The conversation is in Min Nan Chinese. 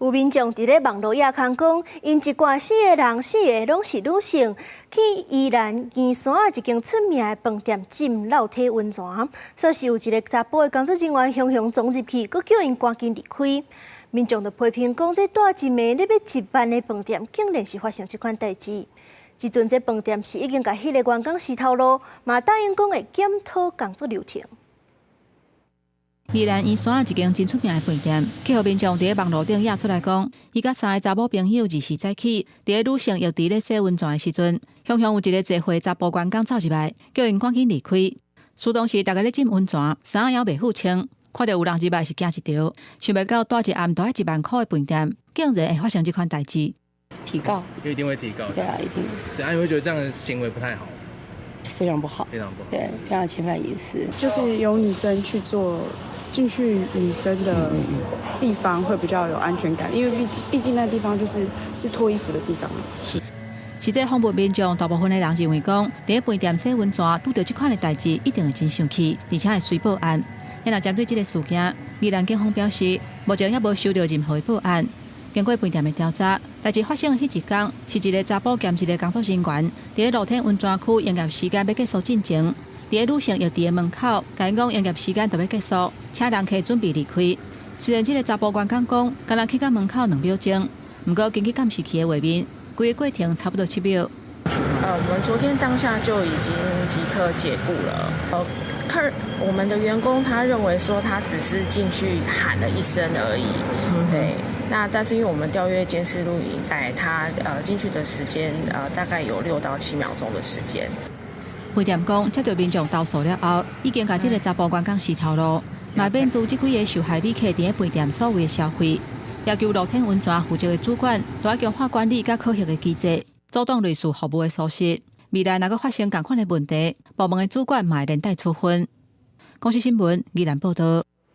有民眾佇咧網路野空講，𪜶一掛四个人，四个攏是女性，去宜蘭圓山一間出名的飯店浸露體溫泉，煞是有一个查埔的工作人員雄雄衝入去，閣叫𪜶趕緊離開。民眾就批評講，這蹛一暝咧欲一萬的飯店，竟然是發生這款代誌。這陣這飯店是已經共彼个員工辭頭路，嘛答應講會檢討工作流程。宜蘭圓山一間真出名的飯店，去予民眾佇咧網路頂野出來講，伊佮三个查某朋友二時早起，佇咧女性浴池咧洗溫泉的時陣，雄雄有一个濟歲查埔員工走入來，叫𪜶趕緊離開。事當時逐家咧浸溫泉，衫猶未付清，看著有人入來是驚一趒，想袂到蹛一暗都愛1萬箍的飯店，竟然會發生這款代誌。提告，一定會提告。對啊，一定。是啊，你會覺得這樣的行為不太好？非常不好，非常不好。對，這樣侵犯隱私。就是有女生去做進去女生的地方會比較有安全感，因為畢竟那地方就是脫衣服的地方。是。實際訪問民眾，大部分的人認為講，佇咧飯店洗溫泉拄著這款的代誌，一定會真生氣，而且會隨報案。若針對這个事件，宜蘭警方表示，目前猶無收到任何的報案。經過飯店的調查，代誌發生的彼一工，是一个查埔兼一个工作人員，佇咧露天溫泉區營業時間欲結束進前，佇咧女性浴池的門口，共𪜶講營業時間就欲結束，請人客準備離開。雖然這个查埔員工講，敢若去到門口2秒鐘，毋過根據監視器的畫面，規个過程差不多7秒。我們昨天當下就已經即刻解僱了。客我們的員工他認為說他只是進去喊了一聲而已，對。那但是因為我們調閱監視錄影帶，他進去的時間大概有6到7秒鐘的時間。飯店講，接到民眾投訴了後，已經共這个查埔員工辭頭路，嘛免除這幾个受害旅客佇咧飯店所有的消費，要求露天溫泉負責的主管，都愛強化管理佮考核的機制，阻擋類似服務的疏失。未來若閣發生仝款的問題，部門的主管嘛會連帶處分。公視新聞宜蘭報道。